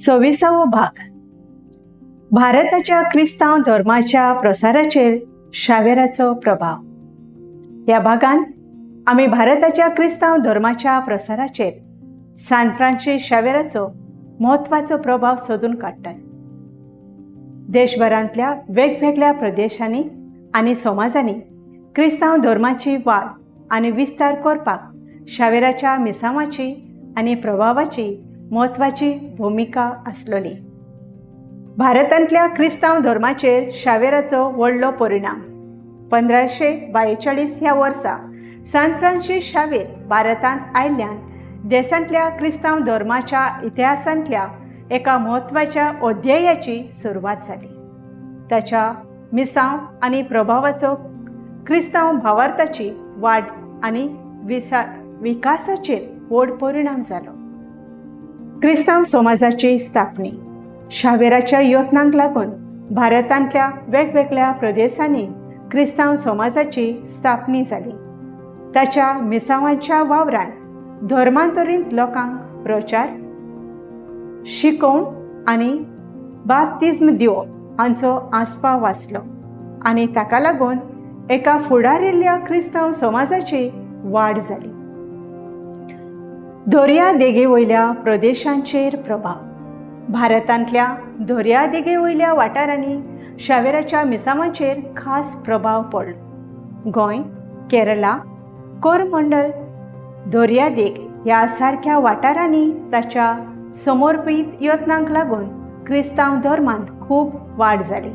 सव्वीसावो भाग. भारताच्या क्रिस्तांव धर्माच्या प्रसाराचेर शावेराचो प्रभाव. ह्या भागांत आमी भारताच्या क्रिस्तांव धर्माच्या प्रसाराचेर सान फ्रांसीस शावेराचो म्हत्वाचो प्रभाव सोदून काडटात. देशभरांतल्या वेगवेगळ्या प्रदेशांनी आनी समाजांनी क्रिस्तांव धर्माची वाड आनी विस्तार करपाक शावेराच्या मिसांवाची आनी प्रभावाची म्हत्वाची भुमिका आसलेली. भारतांतल्या क्रिस्तांव धर्माचेर शावेराचो व्हडलो परिणाम. 1542 ह्या वर्सा सान फ्रांसीस शावेर भारतांत आयिल्ल्यान देशांतल्या क्रिस्तांव धर्माच्या इतिहासांतल्या एका म्हत्वाच्या अध्यायाची सुरवात जाली. ताच्या मिसांव आनी प्रभावाचो क्रिस्तांव भावार्थाची वाड आनी विकासाचेर व्हड परिणाम जालो. क्रिस्तांव समाजाची स्थापणी. शावेराच्या यत्नांक लागून भारतांतल्या वेगवेगळ्या प्रदेशांनी क्रिस्तांव समाजाची स्थापणी जाली. ताच्या मिसांवाच्या वावरान धर्मांतरीत लोकांक प्रचार, शिकोवण आनी बाप्तिज्म दिवप हांचो आस्पाव आसलो आनी ताका लागून एका फुडारिल्ल्या क्रिस्तांव समाजाची वाड जाली. दर्या देगे वयल्या प्रदेशांचेर प्रभाव. भारतांतल्या दर्या देगे वयल्या वाठारांनी शावेराच्या मिसांवाचेर खास प्रभाव पडलो. गोंय, केरला, कोरमंडल दर्यादेग ह्या सारक्या वाठारांनी ताच्या समर्पीत यत्नांक लागून क्रिस्तांव धर्मांत खूब वाड जाली.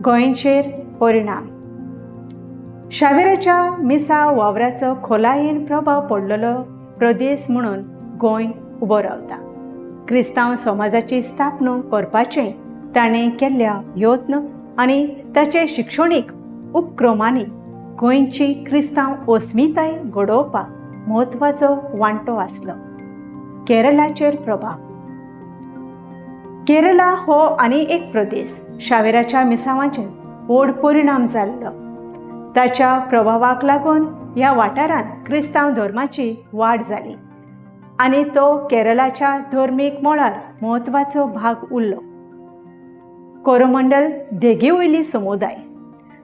गोंयचेर परिणाम. शावेराच्या मिसा वावराचो खोलायेन प्रभाव पडलेलो प्रदेश म्हणून गोंय उबो रावता. क्रिस्तांव समाजाची स्थापणूक करपाचें ताणें केल्ल्या यत्न आनी ताचे शिक्षणीक उपक्रमांनी गोंयची क्रिस्तांव अस्मिताय घडोवपाक म्हत्वाचो वांटो आसलो. केरळाचेर प्रभाव. केरला हो आनी एक प्रदेश शावेराच्या मिसांवाचेर व्हड परिणाम जाल्लो. ताच्या प्रभावाक लागून ह्या वाठारांत क्रिस्तांव धर्माची वाड जाली आनी तो केरळाच्या धर्मीक मळार म्हत्वाचो भाग उरलो. कोरोमंडल देगे वयली समुदाय.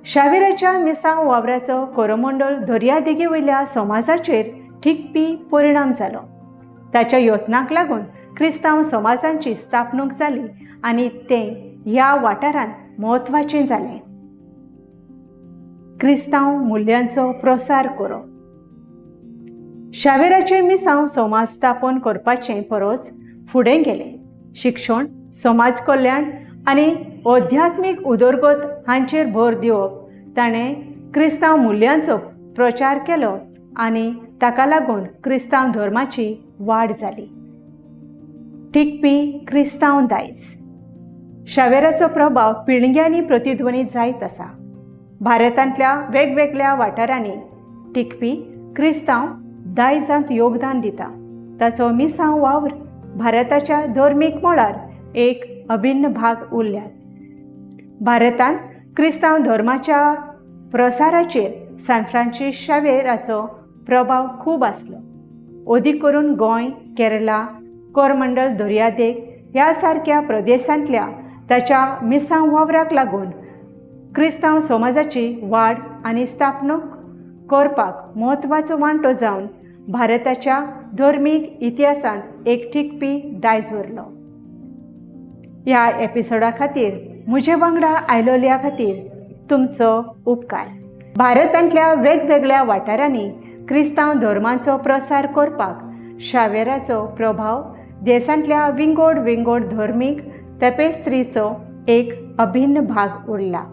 शावेराच्या मिसांव वावराचो कोरोमंडल दर्या देगे वयल्या समाजाचेर ठिकपी परिणाम जालो. ताच्या यत्नांक लागून क्रिस्तांव समाजांची स्थापणूक जाली आनी तें ह्या वाठारांत म्हत्वाचें जालें. क्रिस्तांव मुल्यांचो प्रसार करप. शावेराचे मिसांव समाज स्थापन करपाचें परस फुडें गेलें. शिक्षण, समाज कल्याण आनी अध्यात्मीक उदरगत हांचेर भर दिवप. ताणें क्रिस्तांव मुल्यांचो प्रचार केलो आनी ताका लागून क्रिस्तांव धर्माची वाड जाली. टिकपी क्रिस्तांव दायज. शावेराचो प्रभाव पिळग्यांनी प्रतिध्वनीत जायत आसा. भारतांतल्या वेगवेगळ्या वाठारांनी टिकपी क्रिस्तांव दायजांत योगदान दिता. ताचो मिसांव वावर भारताच्या धर्मीक मळार एक अभिन्न भाग उरल्यात. भारतांत क्रिस्तांव धर्माच्या प्रसाराचेर सान फ्रांसीस शावेराचो प्रभाव खूब आसलो. अदीक करून गोंय, केरला, कोरमंडल दर्यादेग ह्या सारक्या प्रदेशांतल्या ताच्या मिसांव वावराक लागून क्रिस्तांव समाजाची वाड आनी स्थापणूक करपाक म्हत्वाचो वांटो जावन भारताच्या धर्मीक इतिहासांत एक टिकपी दायज उरलो. ह्या एपिसोडा खातीर म्हजे वांगडा आयलोल्या खातीर तुमचो उपकार. भारतांतल्या वेगवेगळ्या वाठारांनी क्रिस्तांव धर्माचो प्रसार करपाक शावेराचो प्रभाव देशांतल्या विंगड विंगड धर्मीक तपेस्त्रीचो एक अभिन्न भाग उरला.